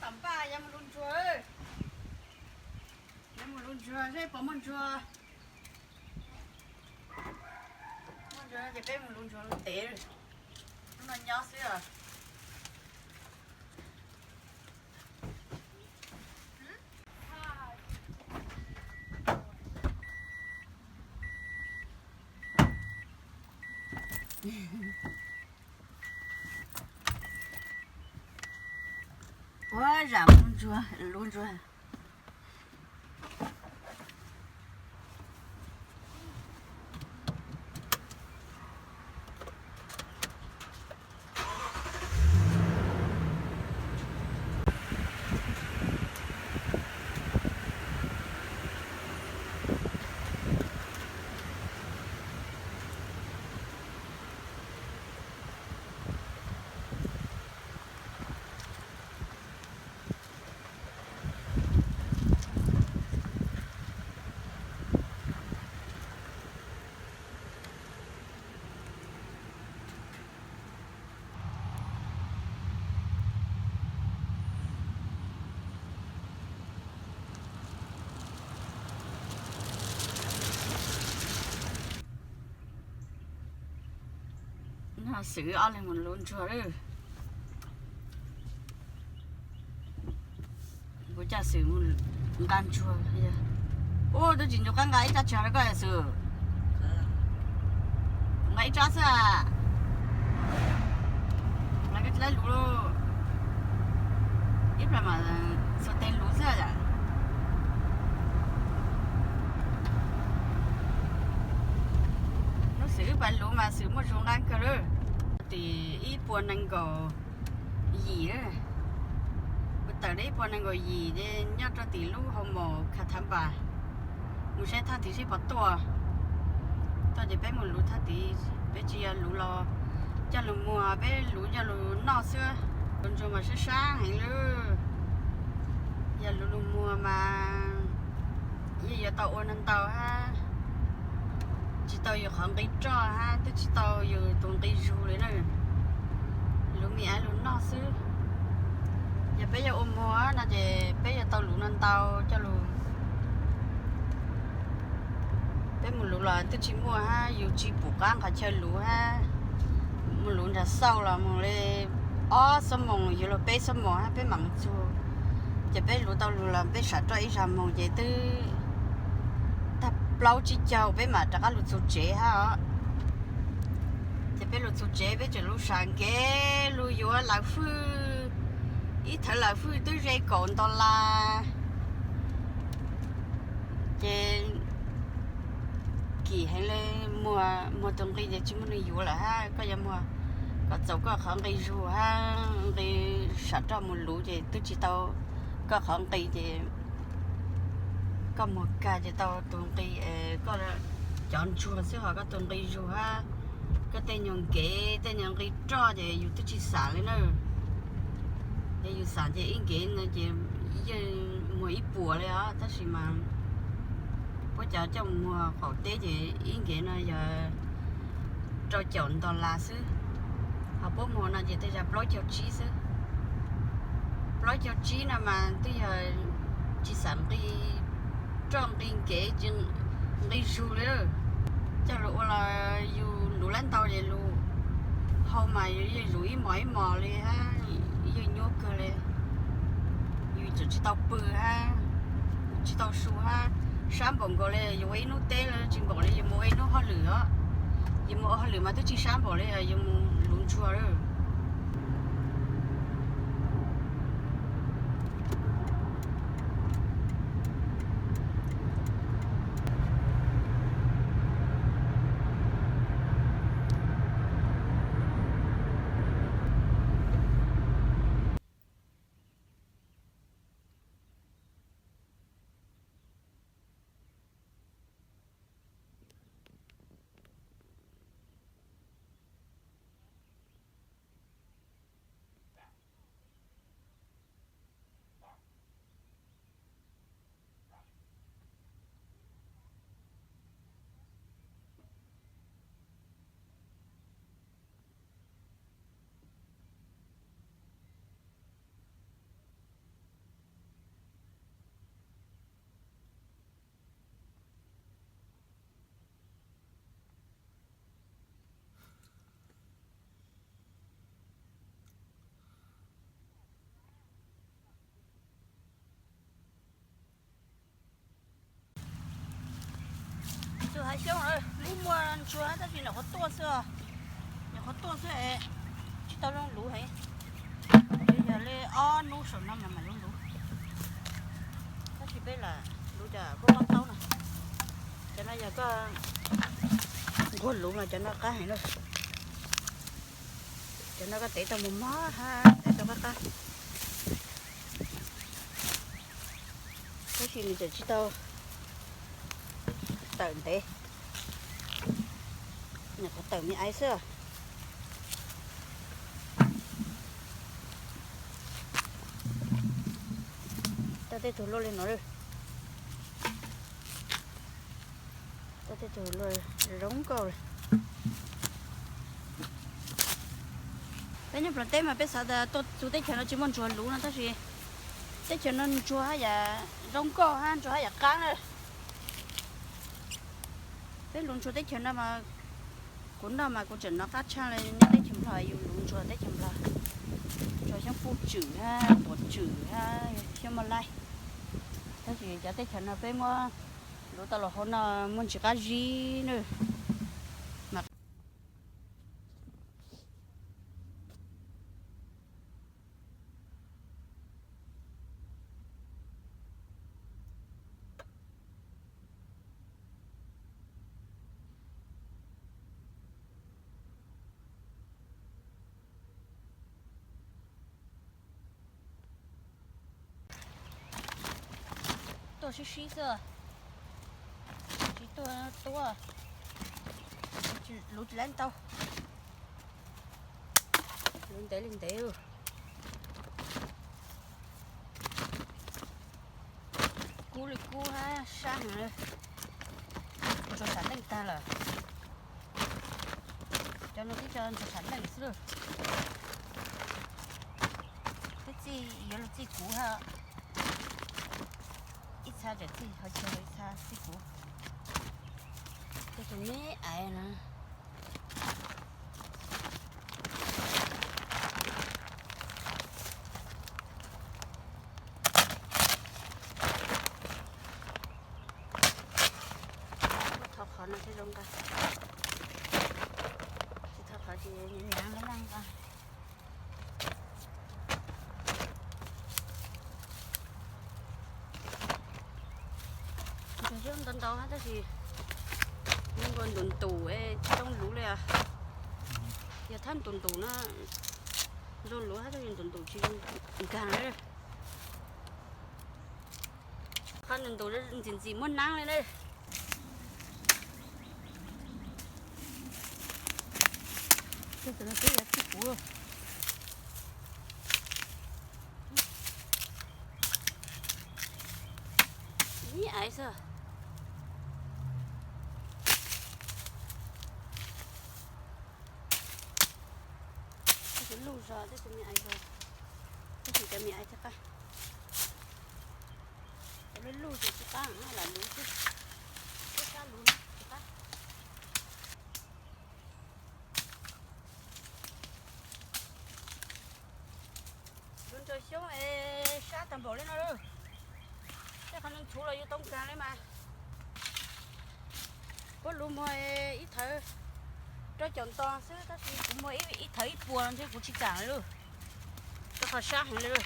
Tom Npaj yuav mus luv ntsuag, yuav mus luv ntsuag seb puas muaj ntsuag. Muaj ntsuag ces peb mus luv ntsuag luv tev, hnub no nyob xwb os. Ua zam ntsuag, luv ntsuag. Xwm ob leeg mus luv ntsuag lawm. Kuv coj Xwm mus nqa ntsuag. Ub, twb tsis nco qab nqa ib tsob tsho rau koj Xwm. Nqa ib tsob xwb. Lawv koj tsis tau luv, ib plag mas xuas tes luv xwb. Hnub Xwm wb pais luv mas Xwm muaj zog nqa kawg lawm. Tim ib puas nees nkaum yim, kuv tawm ib puas nees nkaum yim ces nyob rau tim lub hoo maum Kha Thav Npas, mus saib thaj tid seb puas tuaj. Tuaj ces peb mus luv thaj tid, peb tsis yog luv los coj lug muag, peb luv coj lug noj xwb. Luv ntsuag mas sab sab heev lawm, yog luv lug muag mas yeej yuav tau ua ntau ntau hab, tsis tau yus qhov nqi roj hab twb tsis tau yus tus nqi zug li na. Luv me ab lug noj xwb. Yog peb yuav ua muag no ces peb yuav tau luv no ntau coj lug. Peb mus luv los twb tsis muaj hab, yus tsis pum qab nqhos chaw luv hab. Mus luv nram xauj los mus li ob xuab moos yuav luag peb xuab moos hab peb mam mus txug. Ces peb luv tau lug los peb sam roj ib zag moog ces twb tag plaub tsib caug peb mam rov qab lug txug tsev hab os. Ces peb lug txug tsev peb tseem lug sam nkev lug yuav lawv fwj, ib thawv lawv fwj twb ze kaum nto las. Ces kim heev li, muag, muag tus nqi ces tsis muaj neeg yuav lawm hab. Koj yuav muag kom txaus koj qhov nqi zug hab nqi sam roj mus luv ces twb tsis tau koj qhov nqi ces koj muag kag ces tau tus nqi, koj cov ntsuag xwb ho koj tus nqi zug hab koj tej nyuag nkev tej nyuag nqi roj ces yus twb tsis xam li na. Ces yus xam ces ib nkev no ces yeej muag ib puas li os, tab sis mas puab cov coj muag qaum teb ces ib nkev no yog rau caum nto las xwb, ho puab muag no ces tej zag plaub caug tsib xwb. Plaub caug tsib no mas twb yog tsis xam nqi roj nqi nkev, nqi zug li. Coj lug ua los yus luv lab ntau ces lug hau mas yus yeej luv ib mos ib mos li hab, yeej nyuaj kawg li. Yus tseem tsis tau pw hab, tsis tau su hab, sab npaum nkaus li yus ua ib hnub teb tsis npaum li yus mus ua ib hnub hauj lwm os. Yus mus ua hauj lwm mas twb tsis sab npaum li yus mus luv ntsuag lawm. Xyoob lub muaj ntsuag tab sis nyuam qhuav tuaj xwb os. Nyuam qhuav tuaj xwb es tsis tau zoo luv heev. Yog li ob hnub saum no mas mam zoo luv. Tab sis peb lam luv cov kuj pob taub no. Cov no yog koj nquag luv mas cov no qab heev na. Cov no koj tev tau mos mos hab tev tau qab qab. Tab sis nws tseem tsis tau tawm ntev, nyuam qhuav tawm me aiv xwb. Tau tej tug luaj li no lawm. Tau tej tug luaj zoo nkauj lawm. Peb nyob Nplog teb mas peb xav tias tuaj txug teb chaws no tsis muaj ntsuag luv no tab sis teb chaws no ntsuag hab yam zoo nkauj hab ntsuag hab yam qab na. Peb luv ntsuag teb chaws no mas kuv noj mas kuv tseem nov qab tshaj li nyob teb chaws Nplog, yus luv ntsuag teb chaws Nplog, ntsuag xyoob puj tswm hab tuam tswm hab xyoob maj laib. Tab sis cov teb chaws no peb muab luv tau los hauv no muaj ntsis qab zib na. Mas tuaj sib sib xwb, tsis tuaj tuab, luv tsis laib ntau, luv ntev li ntev. Kub li kub hab sab heev, ntsuag sam leej tag lawm. Cov no twb cov ntsuag sam leej xwb lawm. Twb txij yuav luag txij kuv hab, ib txha tseem txij hauv chaw, ib txha txij kuv. Tej tus me aiv no. Thov qhov no thiaj zoo nqa, tsis thov qhov tsis nyav nyav nqa. Ntsuag xyoob ntau ntau hab tab sis nws ntuj ntuj tsis zoo luv li os. Yog thab ntuj ntuj no zoo luv hab tab sis ntuj ntuj tsis zoo nkaag li. Qhov ntuj ntuj ntxim ntxim muab naab li na. Tus no twb yuav txij kuv. Ib aiv xwb. Tab sis luj zog, tab sis me aiv zog, tab sis cov me aiv tsis qab. Cov luj luj ces tsis qab, lam luv xwb. Tub sab luv no tsis qab. Luv ntsuag xyoob es sab tag npaum li no lawm. Tej qhov ntxhuv los yuav tau nkaag li mas. Puab luv muag ib thawv rau caum nto xwb tab sis kuv muag ib thawv ib puas los ntshe kuv tsis kaam li lauj. Rau qhov sab heev li lauj.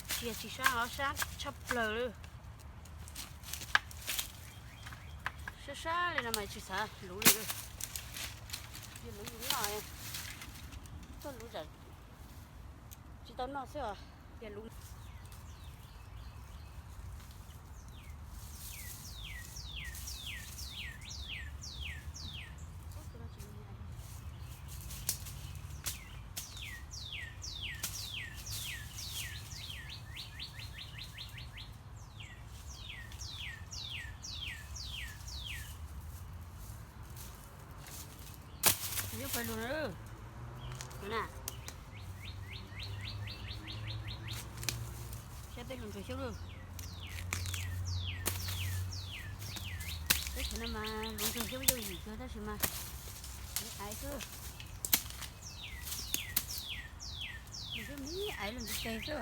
Tsis yog tsis sab os, sab tshaj plawg li. Sab sab li no mas tsis xav luv li lauj. Yog luv yus noj, tuaj luv zam tsis tau noj xwb os. Yog luv Yuav pais lug na. Saib peb luv ntsuag xyoob lawm. Teb chaws no mas luv ntsuag xyoob yooj yim kawg tab sis mas me aiv xwb. Luv xyoob me aiv luag ntsuag teg xwb.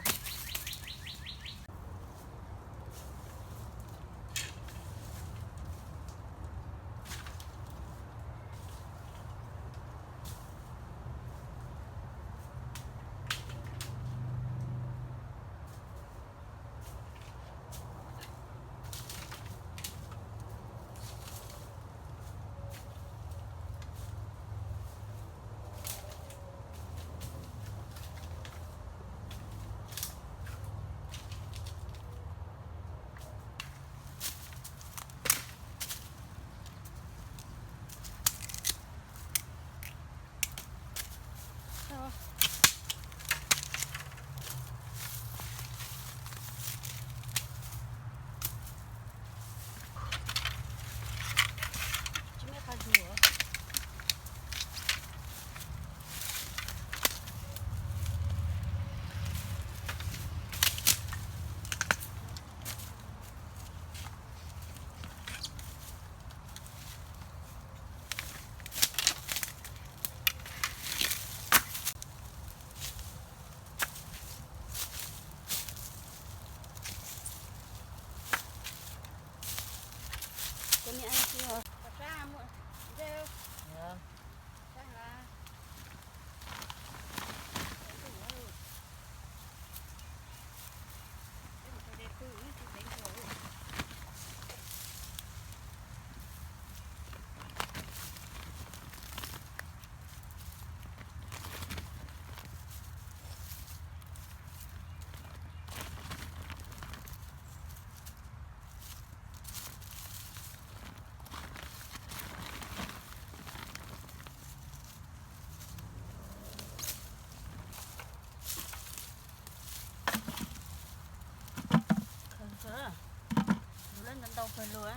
Pawg lug,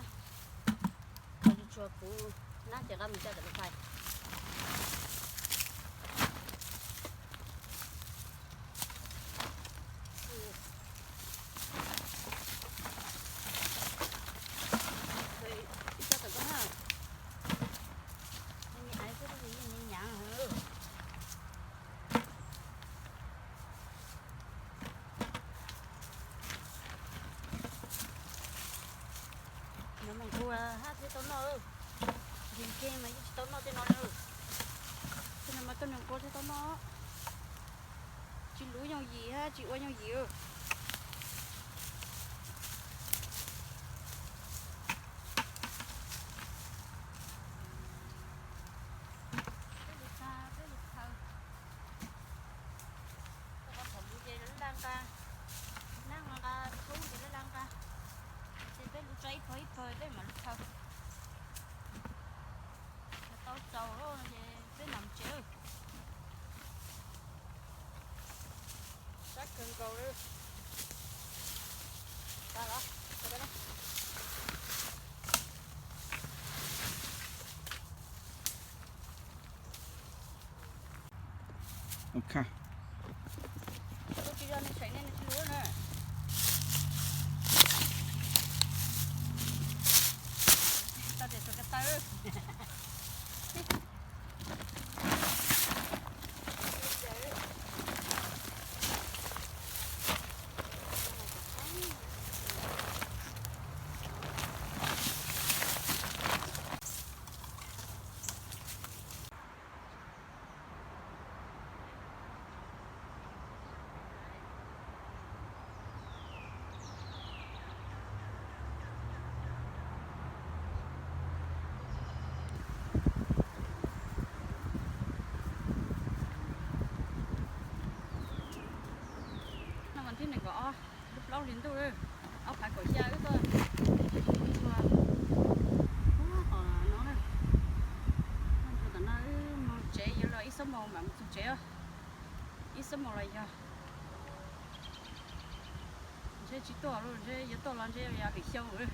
pawg lug tsuag puv nab ces nqa mus coj tom lub phais. Coj tom koj na. Me aiv xwb tab sis yeej nyav nyav. Nov mas nqua hab thiab tau noj, nkeeg nkeeg mas yeej tsis tau noj tej no li. Tej no mas tuaj nws nqua thiab tau noj. Tsis luv yooj yim hab tsis ua yooj yim. Peb lug txag peb lug txhaws. Thaum mus ces laj laj nqa, nab nqa nqa, thaub ces laj laj nqa. Ces peb lug tso ib pawg ib pawg peb mam lug txhaws. Tau txaus lawm ces peb mam mus tsev. Sab kawg nkaus li. Ok. Kuv tsis yog nws tseem nej nws tsis lub na. Tau tias tsuas ka taw. No mas thib nees nkaum ob, lub plaub hlis ntuj, ob phav kaum xya wb tuaj, tuaj tom no, tuaj tom no wb mus tsev yuav los ib xuab moos mam mus txog tsev os. Ib xuab moos los yog. Ntshe tsis tuaj los ntshe yuav tuaj los ntshe yog lwm xyoo lawm.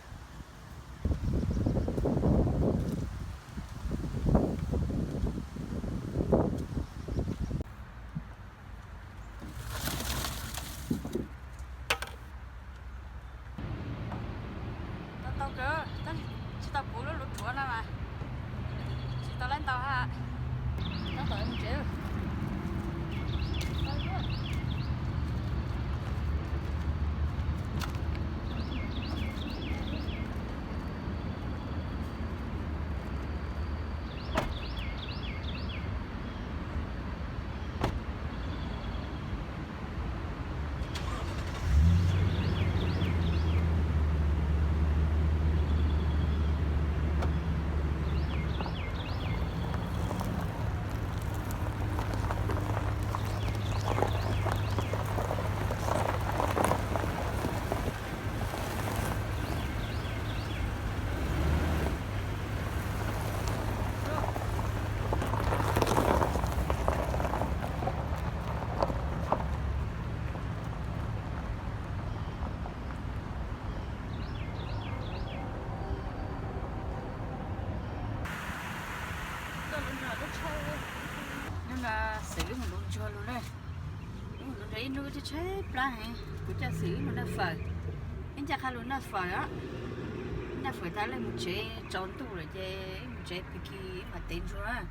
Tau tau kawg, tab sis tsis tau puv lub luv ruav no mas tsis tau laib ntau hab. Tab tom mus tsev. Hnub no xwm wb mus luv ntsuag lug na. Wb mus luv ntsuag ib hnub tshaib tshaib plab heev, kuv coj xwm wb lug noj fawm. Ib ncaj qha lug noj fawm os. Noj fawm tas lawm mus tsev, tsaus ntuj lawm ces wb mus tsev pw kis wb mam tev ntsuag.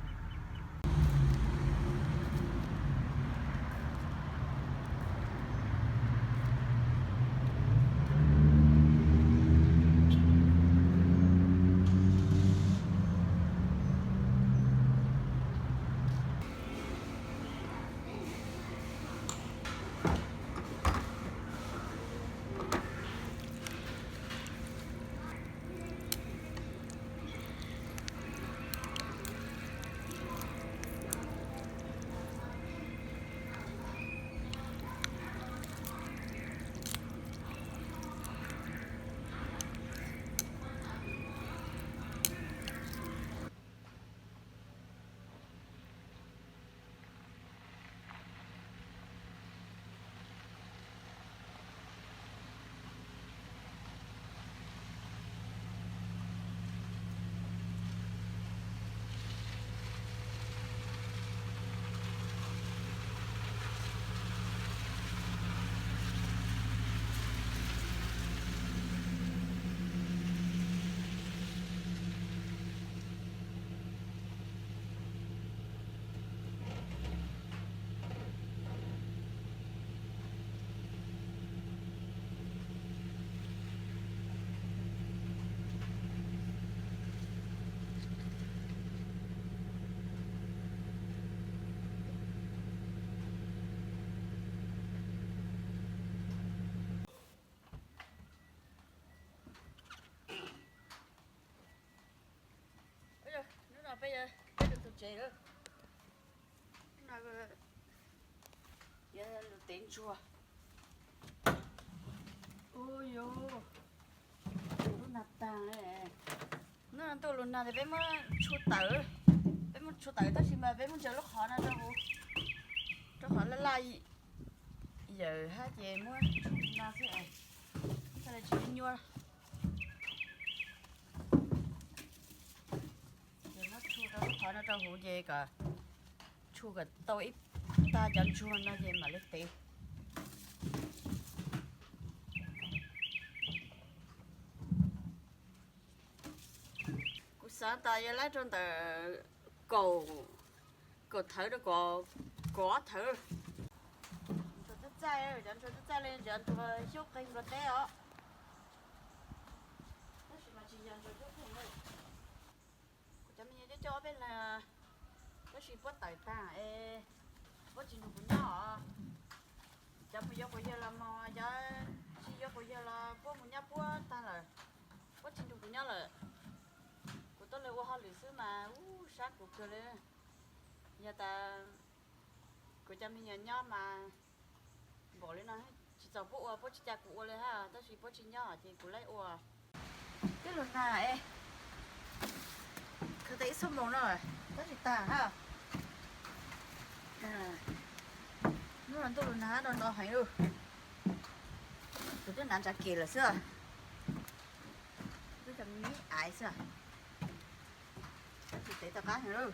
Tsev lawm. No, lub tev ntsuag. Ua yuv, lub nag tag. No ntuj lug nag ces peb muab tshu tawm, peb muab tshu tawm tab sis mas peb muab ntsaws lub qhov no rau huv, rau qhov laj laj yawm hab ces muab tshu no xwb, tsis nyuaj. Ces muab tshu rau lub qhov no rau huv ces kom tshu kom tau ib tag cov ntsuag no ces mam li tev. Kuv xav tas yuav laib rau ntawm kaum, kaum thawv rau kaum, kaum ob thawv. Ntsuag txaij txaij, cov ntsuag txaij txaij li cov ntsuag xyoob qeeg nplua teb os. Tab sis mas tsis yog ntsuag xyoob qeeg. Kuv cov me nyuam coj coj ob peb leeg, tab sis puab tawm tag es puab tsis nrug kuv nyob os. Cov mus yuav quas yawg los mog, cov tsis yuav quas yawg los puab mus nyob puab tag lawm, puab tsis nrug kuv nyob lawm. Kuv tuaj le ua hauj lwm xwb mas ub sab kuv kawg li. Yog tas kuv cov me nyuam nyob mas npaum li no, tsis txaus puab ua, puab tsis ca kuv ua li hab, tab sis puab tsis nyob ces kuv laib ua. Twb lug nag es, khwv tau ib xuab moos no tab sis tag hab. Hnub no ntuj lug nag no no heev lawm. Kuv twb hnav ntsav kem lawm xwb, twb cov me me aiv xwb. Tab sis tev tau qab heev lawm.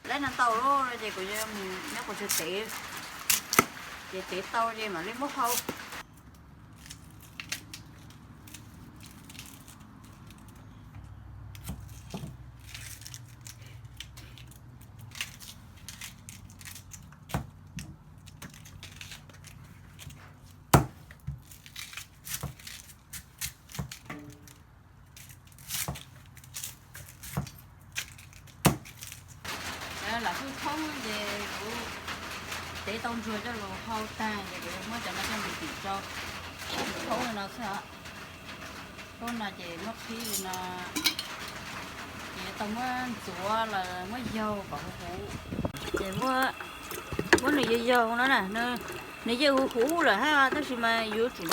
Laib no tau lawm ces kuv yuav mus nyob quas tsawg tev, ces tev tau ces mam li muab hau. Lam hwj khaub ces kuv tev tau ntsuag coj lug hau tag ces kuv yuav muab cov no coj mus tim rau khaub li no xwb os. Khaub no ces muab qhib li no, ces yuav tau muab ntxuav los muab yaug kom huv huv. Ces muab nws yaug yaug no na, nws yeej huv huv lawm hab tab sis mas yuav tsum,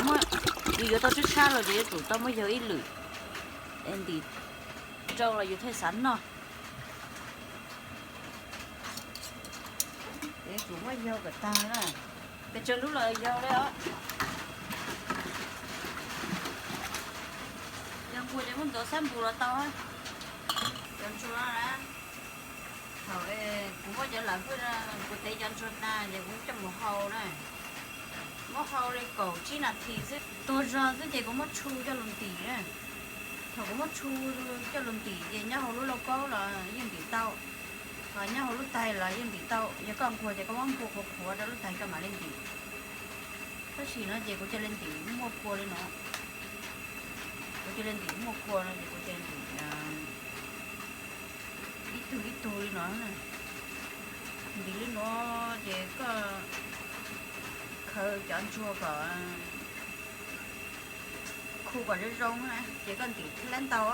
yus yuav tau tshab tshab los ces yuav tsum tau muab yaug ib lwm es ntim rau los yus thiaj xav noj. Yuav tsum muab yaug kom tag na. Pes tsawg lub los yaug li os. Yog nquag ces muab ntxuav xab npus los tau. Cov ntsuag na, thaum kuv muab cov lawm hwj, kuv tev cov ntsuag tag ces kuv coj mus hau na. Muab hau li kaum tsib nas this xwb, tuag zog xwb ces kuv muab tshu coj lug ntim na. Thaum kuv muab tshu coj lug ntim ces nyob hauv lub lauj kaub los yeej ntim tau, ho nyob hauv lub taig los yeej ntim tau. Yog koj nquag ces koj muab npua qhuav qhuav rau lub taig koj mam li ntim. Tab sis no ces kuv cia li ntim muaj kua li no. Kuv cia li ntim muaj kua no ces kuv cia li ntim ib tug ib tug li no. Ntim li no ces koj khaws cov ntsuag kom khu kom zoo zoo na ces koj ntim thiaj laib ntau.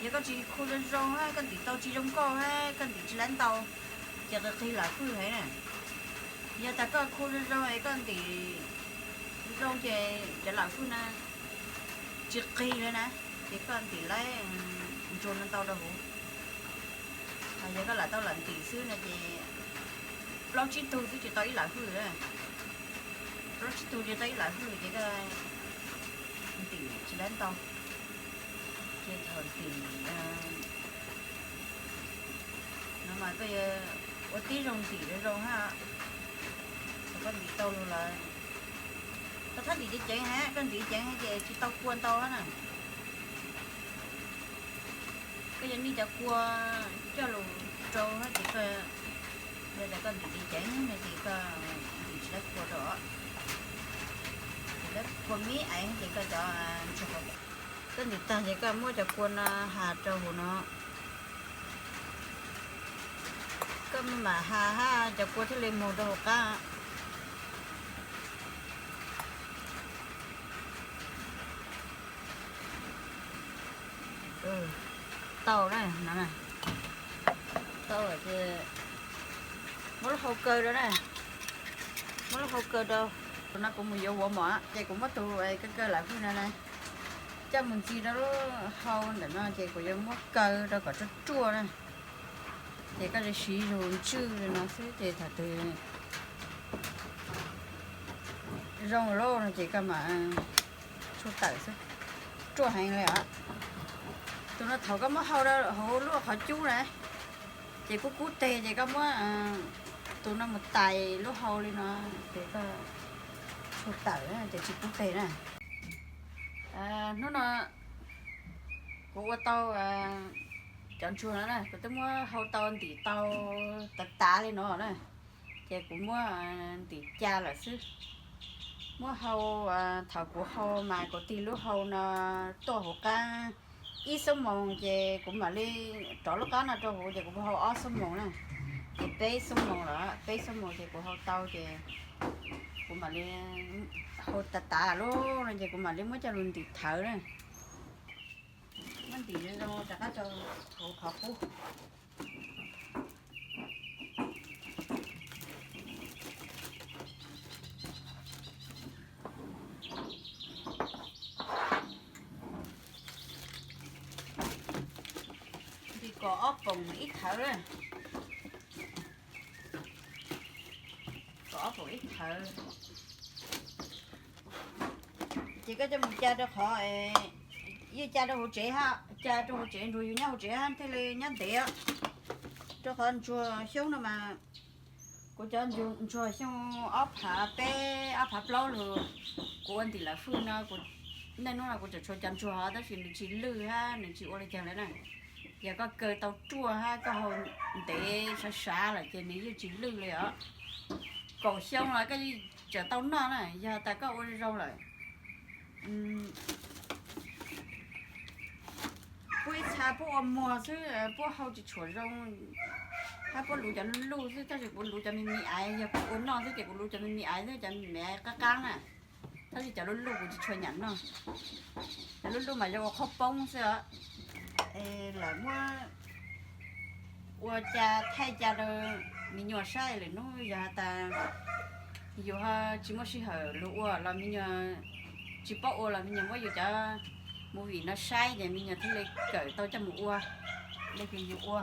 Yog koj tsis khu zoo zoo hab koj ntim tau tsis zoo nkauj hab koj ntim tsis laib ntau ces qig qig lam hwj heev na. Yog tas koj khu zoo zoo es koj ntim zoo ces cov lam hwj na tsis qig li na, ces koj ntim laib ntsuag no ntau rau huv. Yog koj lam tau lam ntim xwb no ces plaub tsib tug xwb tsis tau ib lam hwj. Plaub tsib tug tsis tau ib lam hwj ces koj ntim tsis laib ntau. Ces thaum ntim no mas koj yuav ua tib zoo ntim zoo zoo hab, thaum koj ntim tau lug lawm, koj txhob ntim ceev ceev hab, koj ntim ceev ces tsis tau kua ntau hab na. Koj yuav nij cov kua coj lug rau hab ces koj, yog tas koj ntim ceev ceev no ces koj ntim tsis laib kua rau, tsis laib kua me aiv ces koj cov ntsuag, koj ntim tag ces koj muab cov kua no has rau huv no. Koj mam has hab cov kua thiaj li moog rau huv qab. Tau na, no na. Tau ces muab lub hau kaw rau na, muab lub hau kaw rau. Tus no kuv mus yuav huav mom ces kuv muab tus kaw kaw lam hwj no na coj mus ntxig rau lub hau ntawm no ces kuv yuav muab kaw rau kom ruaj ruaj na. Ces koj siv zug ntswj li no xwb ces thaum twg zoo lawm no ces koj mam tshuaj tawm xwb, ruaj heev li os. Tus no thaum koj muab hau rau hauv lub qhov cub na, ces kub kub teg ces koj muab tus no mus tais lub hau li no, ces koj tshuaj tawm ces tsis kub teg na. Hnub no kuv ua tau cov ntsuag no na, kuv twb muab hau tau ntim tau tav tav li no na, ces kuv muab ntim cas lawm xwb. Muab hau, thaum kuv hau mas kuv tig lub hau no tuaj hauv qab ib xuab moos ces kuv mam li rov lub qab no rau hauv ces kuv muab hau ob xuab moos na, ces peb xuab moos lawm, peb xuab moos ces kuv hau tau ces kuv mam li hau tav tav lub no ces kuv mam li muab coj lug ntim thawv na. Muab ntim zoo zoo rov qab rau hauv qhov qub. Ntim kom ob poom ib thawv, kom ob poom ib thawv. Ces koj coj mus ca rau qhov, yeej ca rau hauv tsev hab, ca rau hauv tsev, ntsuag yus nyob hauv tsev hab thiaj li nyob ntev. Rau qhov ntsuag xyoob no mas, kuv cov ntsuag xyoo ob phav peb ob phav plaub lug, kuv ua ntim lam hwj no, niaj hnub no kuv tseem tshuav cov ntsuag hov tab sis nws tsis lwj hab nws tsis ua li cas li na. Yog koj kaw tau ruaj hab koj hau ntev sav sav lawm ces nws yeej tsis lwj li os. Kaum xyoo los koj yeej tseem tau noj na yog tas koj ua zoo lawm. Puab ib txha puab ua muag xwb, puab hau tsis tshua zoo, hab puab luv cov luj luj xwb, tab sis kuv luv cov me me aiv, yog kuv ua noj xwb ces kuv luv cov me me aiv xwb, cov me me aiv qab qab na, tab sis cov luj luj kuv tsis tshua nyam noj. Cov luj luj mas yog ua qhaub poob xwb os. Es lawv muab ua cas thaij cas rau me nyuam saib lwm hnub yog has tas yus ho tsis muaj sij hawm lug ua los me nyuam tsis paub ua los me nyuam muab yus cov movie no saib ces me nyuam thiaj li kawm tau coj mus ua li kws yus ua.